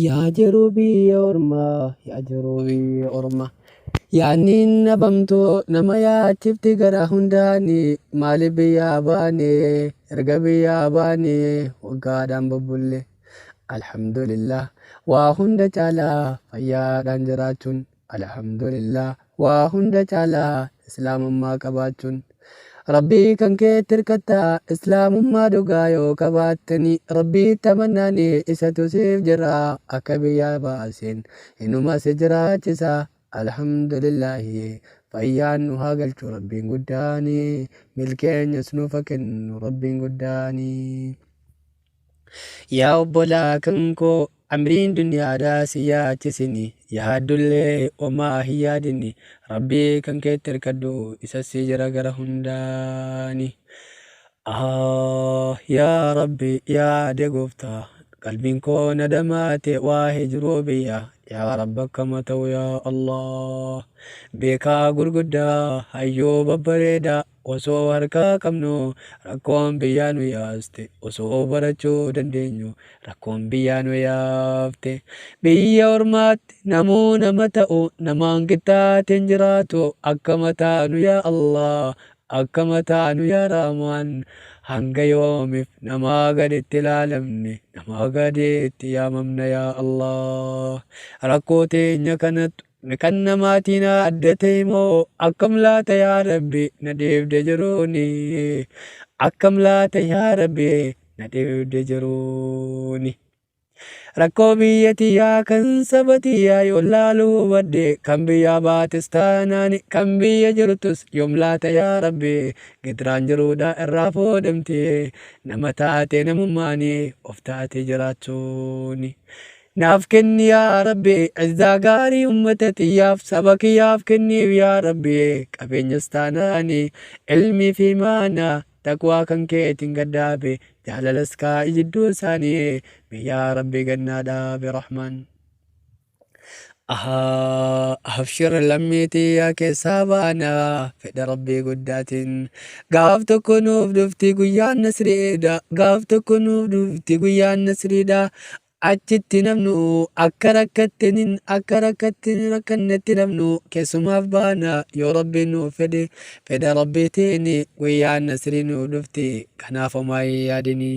Yaa jiruu biyya ormaa, yaa jiruu biyya ormaa. Yaanni hin dhabamtu nama yaachifti gara hundaani. Maaliif biyyaa baane, erga biyyaa baane waggaadhaan bubbulle. Alhamdulillah, waa hunda caalaa fayyaadhaan jiraachuun. Alhamdulillah, waa hunda caalaa islaamummaa qabaachuun. Rabbii kan keetti hirkatta islaamummaa dhugaa yoo qabaattani, Rabbiitti amannaani isatu siif jira, akka biyyaa baaseen inuma si jiraachisa. Alhamdulillahi, fayyaan nu haa galchu Rabbiin guddaani, milkeenyas nuuf haa kennu Rabbiin guddaani. Yaa obbolaa kan koo, amriin duniyaadhaa si yaachisini, yaaddullee homaa hin yaadini, Rabbii kan keetti hirkadhu, isa si jira gara hundaani. Ah yaa Rabbi, yaade gooftaa, qalbiin koo na dhamaate waa'ee jiruu biyya. Yaa Rabbi, akkama ta'u? Yaa Allah, beekaa gurguddaa, hayyuu babbareedaa osoo harkaa qabnu rakkoon biyyaa nu yaaste. Osoo barachuu dandeenyu rakkoon biyyaa nu yaafte. Biyya ormaatti namuu nama ta'u, namaan qixxaateen jiraatu. Akkama taanu yaa Allah? Akkama taanu yaa Rahmaan? Hanga yoomiif namaa gaditti ilaalamne, namaa gaditti yaamamna? Yaa Allah, rakkoo teenya kanattu kan namaatiin adda ta'e moo akkam laata? Yaa Rabbi, na dhiibde jiruuni. Akkam laata? Yaa Rabbi, na dhiibde jiruuni. Rakkoo biyya tiyyaa kan saba tiyyaa yoo laaluu hubadhe, kan biyyaa baates taanaani kan biyya jirtus, yoom laata yaa Rabbi gidiraan jiruudha irraa fuudhamte, nama taate namummaani of taate jiraachuuni. Naaf kenni yaa Rabbi izzaa gaarii, ummata xiyyaaf, saba kiyyaaf kenniif yaa Rabbi, qabeenyas taanaani ilmii fi imaana, taqwaa kan keetiin gaddaabe, jaalalas kaa'i jidduu isaanii yaa Rabbi, gannaa dhaabe Rahmaan. Abshir lammii tiyyaa, keessaa baana fedha Rabbii guddaatiin. Gaaf tokko nuuf dhufti guyyaan nasriidha. Gaaf tokko nuuf dhufti guyyaan nasriidha. Achitti namnu akka rakkattinin, akka rakkattin rakkannetti namnu keessumaaf baana yoo Rabbiin nuuf fedhe. Fedha Rabbiitiin guyyaan nasrii nuuf dhufti, kanaaf homaa hin yaadini.